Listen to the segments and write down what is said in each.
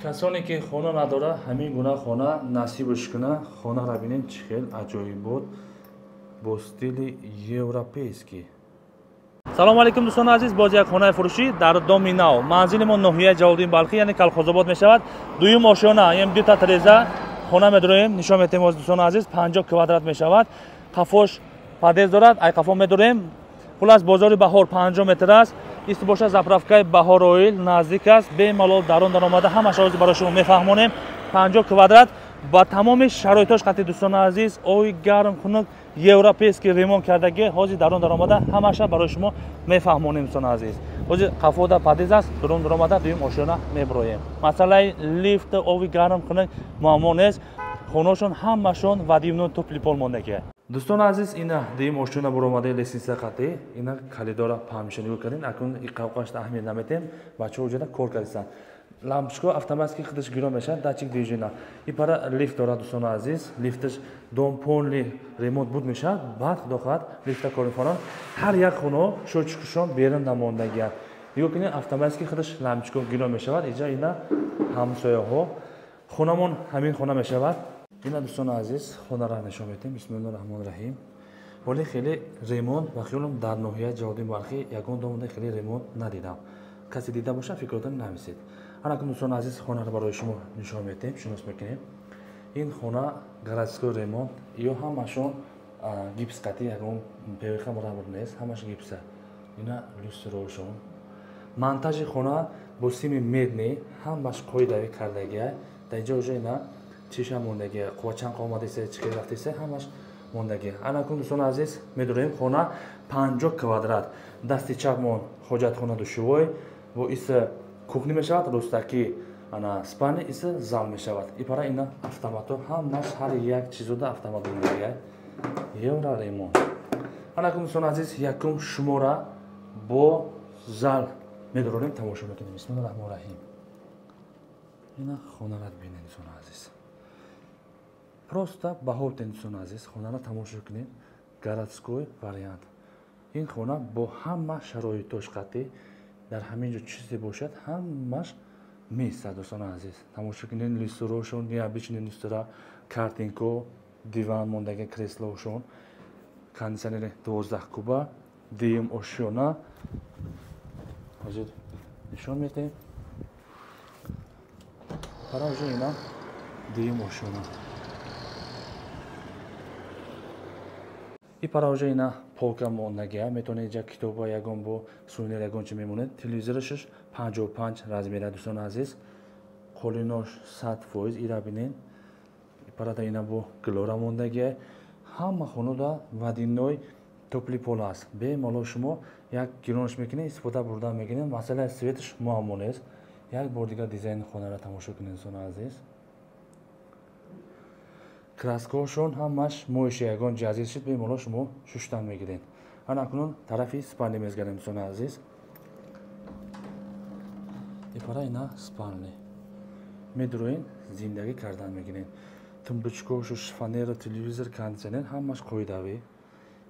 Касоне ки хона надора, ҳамин гуна хона насибаш куна. Хонаро бинед, чӣ хел аҷоибот бо стили европейский. Салом алейкум, дӯстони азиз, боз як хонаи фурӯшӣ дар доми нав. Манзили мо ноҳияи Ҷалолиддин Балхӣ, яъне Калхозобод мешавад. Дуюм ошёна, яъне дута треза хона медроем, нишон метем боз, дӯстони азиз, 50 квадрат мешавад. Қафош подъезд дорад, ай қафо медорем. Хулас, бозори Баҳор 50 метр аст. Ист боша заправкаи Баҳор Оил наздик аст. Бемалол дарон даромада ҳамаша ҳозир барои шумо мефаҳмонем. 50 квадрат ба тамоми шароитош қатъи, дӯстони азиз, ои гарм, хунук, европейский ремонт кардагӣ. Ҳозир дарон даромада ҳамаша барои шумо мефаҳмонем, дӯстони азиз. Ҳозир қафода подъезд аст, дурун даромада дуюм ошёна меброем. Масъалаи лифт, ови гарм, хунук муаммо нест. Хонашон ҳамашон водяной тёплый пол мондагӣ. Дӯстони азиз, ина дуюм ошёна буромадаи лестница қатъи, ина калидора паҳмиша нигоҳ кардем. Акнун иқавқашта аҳамият наметем, бачаҳо уҷада кор кардистанд. Лампочка автоматски худаш гиро мешавад, датчик движения. И пара лифт дорад, дӯстони азиз. Лифташ дом полный ремонт буд мешавад, баъд худо хоҳад лифта кор мефармояд. Ҳар як хонаҳо счётчикашон берун намондагианд. Нигоҳ кунед, автоматски худаш лампочка гиро мешавад. Иҷа ина ҳамсояҳо. Хонамон ҳамин хона мешавад. Ина, дӯстони азиз, хонаро нишон медиҳем. Бисмиллоҳи раҳмони раҳим. Вале хеле ремонт, ба хиёлам, дар ноҳияи Ҷалолиддин Балхӣ ягон домода хеле ремонт надидам. Касе дида бошад, фикротон нависед. Ҳанакун, дӯстони азиз, хонаро барои шумо нишон медиҳем, шинос мекунем. Ин хона городской ремонт, ё ҳамашон гипс қатӣ, ягон ПВХ мураббар нест, ҳамаш гипса. Ина люстраошон. Монтажи хона бо сими медный, ҳамаш қоидавӣ кардагия. Дар инҷо уже ина чиша мондагия, қувва чанд омадаиста, чӣ хел рафтаиста, ҳамаш мондагия. Анакун, дӯстони азиз, медорем хона 50 квадрат. Дасти чапмон ҳоҷатхона, душевой, бо иса кухня мешавад, ростаки ана спальня, иса зал мешавад. И пара ина автомато, ҳамаш ҳар як чизода автомат мондагия. Евро ремонт. Анакун, дӯстони азиз, якум шумора бо зал медорем, тамошо мекунем. Бисмиллоҳи раҳмони раҳим. Ина хонаро бинед, дӯстони азиз. Просто баҳо битен, дӯстони азиз, хонаро тамошо кунед, городской вариант. Ин хона бо ҳама шароитош қатъӣ, дар ҳамин ҷо чизе бошад, ҳамаш меистад, дӯстони азиз. Тамошо кунед, люстраошон, необычный люстра, картинко, диван мондаги, креслоошон, кондиционери 12 куба, дуюм ошёна. Ҳозир нишон медиҳем. Пара уже ина дуюм ошёна. И пара уже ина полка мондагия, метавонед иҷа китоба, ягон бо сувенир, ягон чи мемонед. Телевизорашш 55 размера, дӯстони азиз. Қолинош 100%, ира бинед. Парада ина бо глора мондагия. Ҳама хонода водяной тёплый пол аст. Бемалол шумо як гиронш мекунед, истифода бурда мекунед. Масъалаи светаш муаммо нест. Як бор дигар дизайни хонаро тамошо кунед, дӯстони азиз. Краскаҳошон ҳамаш моиши, ягон ҷи азиз шуд, бемалол шумо шуштан мегиред. Ана акнун тарафи спальня мезгарем, дӯстони азиз. Ипара ина спальня. Медуроен, зиндагӣ кардан мегиред. Тумбочкаошу, шифоньера, телевизор, кондиционер ҳамаш қоидавӣ.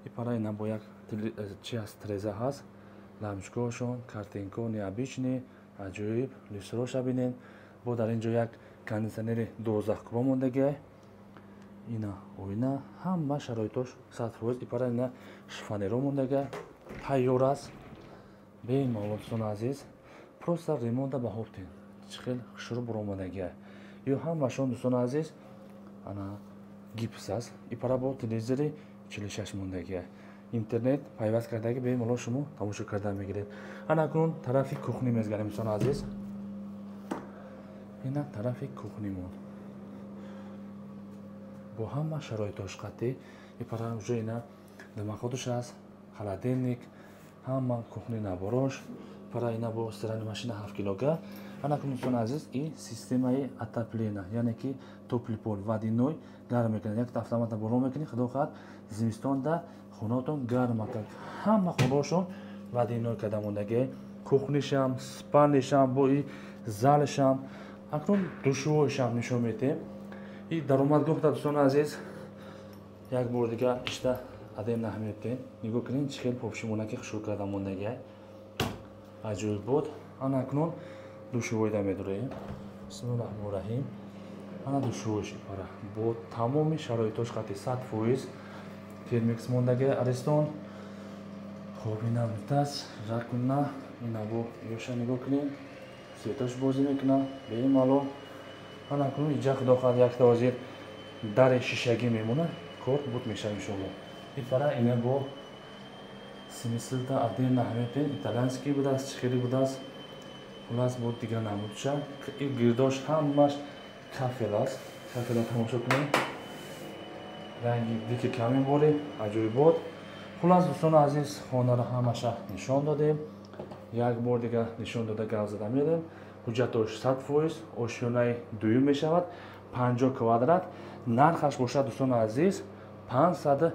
Ипара ина бо як чи ҳаст, треза ҳаст. Лампочкаҳошон, картинко необычный, аҷоиб, люстраоша бинед. Бо дар ин ҷо як кондиционери 12 куба мондагиай. Ина оина, ҳама шароитош 100%. Ипара ина шифоньеро мондага, тайёр аст. Бемалол, дӯстони азиз, просто ремонта баҳо битен. Чӣ хел хушрӯ буромадагия. Ё ҳамашон, дӯстони азиз, ана гипс аст. Ипара бо телевизори 46 мондагия. Интернет пайваст кардаги, бемалол шумо тамошо карда мегиред. Ана акнун тарафи кухня мезгарем, дӯстони азиз. Ина тарафи кухнимон. Бо ҳама шароитош қатъӣ. Ипара уже ина дымоходаш аст, холодильник, ҳама кухни наборош. Пара ина бо стиральная машина 7 килога. Ана акнун, дӯстони азиз, и системаи отопления, яъне ки тёплый пол водяной гарм мекунад. Якта автомата боло мекунед, худо хоҳад, зимистонда хонаотон гарм мекунад. Ҳама хонаошон водяной карда мондагӣ. Кухнишам, спальнишам, бо и залшам. Акнун душевойшам нишон медиҳем. И даромадгоҳда, дӯстони азиз, як бор дигар ишта адем наҳмедтен. Нигоҳ кунед, чӣ хел попшимонаки хушрӯ карда мондагиай. Аҷоиб буд. Ана акнун душевойда медуроем. Бисмиллоҳи раҳмони раҳим. Ана душвош ипара бо тамоми шароитош қати 100% термикс мондаги Аристон. Хоб, инам унитаз, раковина, ина бо ёша нигоҳ кунем, светош бозӣ мекунад бемалол. Ана кунун иҷа, худо хоҳад, якта ҳозир дари шишагӣ мемонад, кор буд мешавад, иншоалло. Ипара ина бо смыслта отдельно ҳамепен итальянский будааст, чӣ хеле будааст. Хулас, бо дигар намудша и гирдош ҳамаш кафел аст. Кафела тамошо кунем, ранги дики камин боре, аҷоибот. Хулас, дӯстони азиз, хонаро ҳамаша нишон додем, як бор дигар нишон дода гап зада мерем. Ҳуҷҷатош 100%, ошёнаи дуюм мешавад, 50 квадрат. Нархаш бошад, дӯстони азиз, 580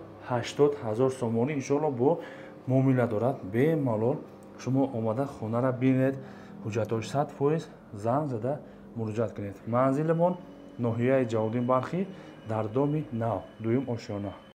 000 сомонӣ. Иншоалло, бо муомила дорад. Бемалол шумо омада хонара бинед. Ҳуҷҷатош 100%, занг зада муроҷиат кунед. Манзилимон ноҳияи Ҷалолиддин Балхӣ, дар доми нав, дуюм ошёна.